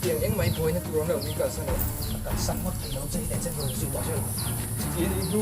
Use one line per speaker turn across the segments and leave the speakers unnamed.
Chutiang engmah i buaina tur awm lo min kalsan lo. Ka kalsan ngawt thei lo che hi leh chen rawn zui tawh che u. Chuti a nih hnu.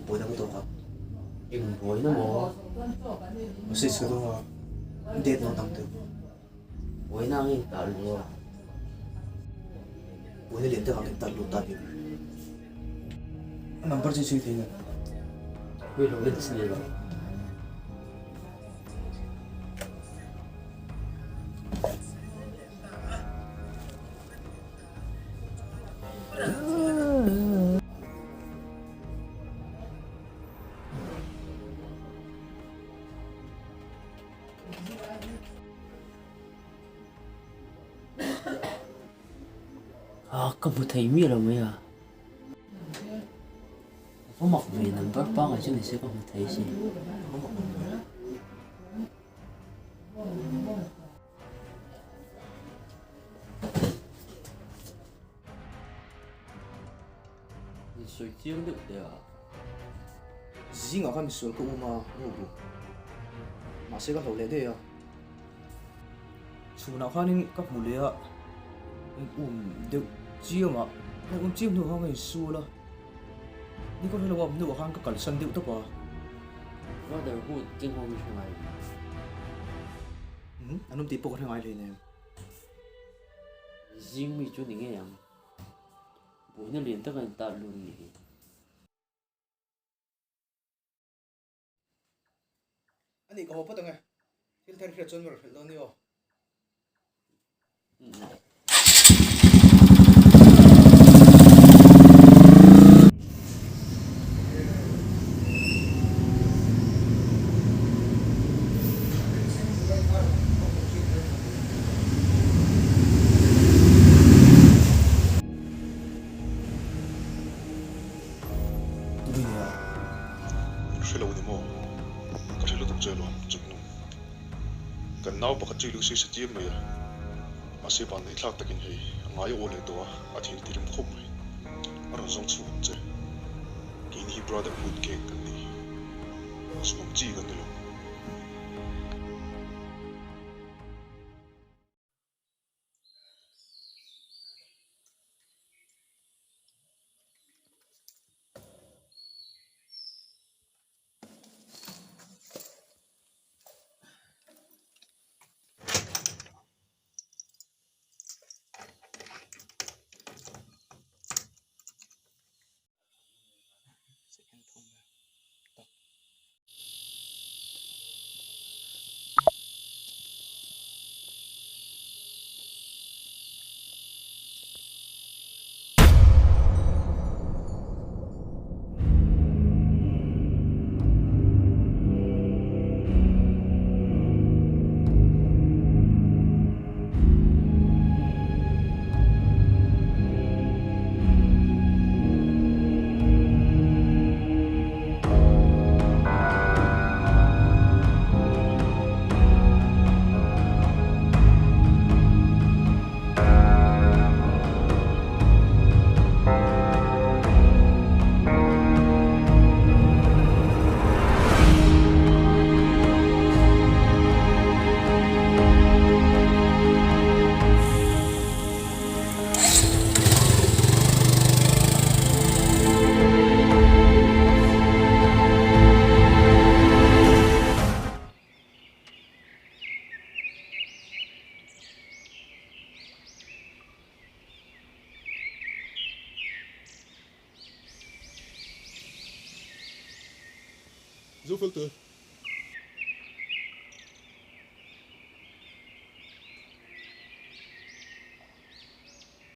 Buaina ka tawk a.
Eng buaina maw?
Message ka dawng a, date lo tam deuh.
Buaina ang in tar lu a.
Buaina lian deuh ang in tar lu ta bik. A number chu chhui thei nge?
Wait lo en chi lo. Ah, ka hmu thei miah lo mai a. Va mak ve number pangngai chu ni se ka hmu thei si. Sawi chiang deuh teh a.
Zingah khan misual ka um a, rubu. Mahse ka hloh leh daih a. Chhunah khanin ka hmu leh a, in um deuh chiang a, in um chiang hnuah khan ka insual a. Ni ka hrelo a, hnuah khan ka kalsan deuh tawp a.
Brotherhood keng ho hi hre ngai.
An awm tih pawh ka hre ngai hleinem.
Zing mi chu ni ngei ang. Buaina lian taka in tar lut ni hi.
Anih ka haw phawt ang e. Thil thar hriat chuan min rawn hrilh dawn ni aw.
Min hre lo ni maw? Ka hre lutuk che alawm, Chuknung. Kan nau pakhat chu i lusi sa chiam mai a, mahse van neih thlak takin hei a ngai aw leh tawh a, a thil ti rem khawp mai. A rawn zawng chhuak ang che. Keini hi Brotherhood gang kan ni. Zuam chi kan ni lo. Zofelte.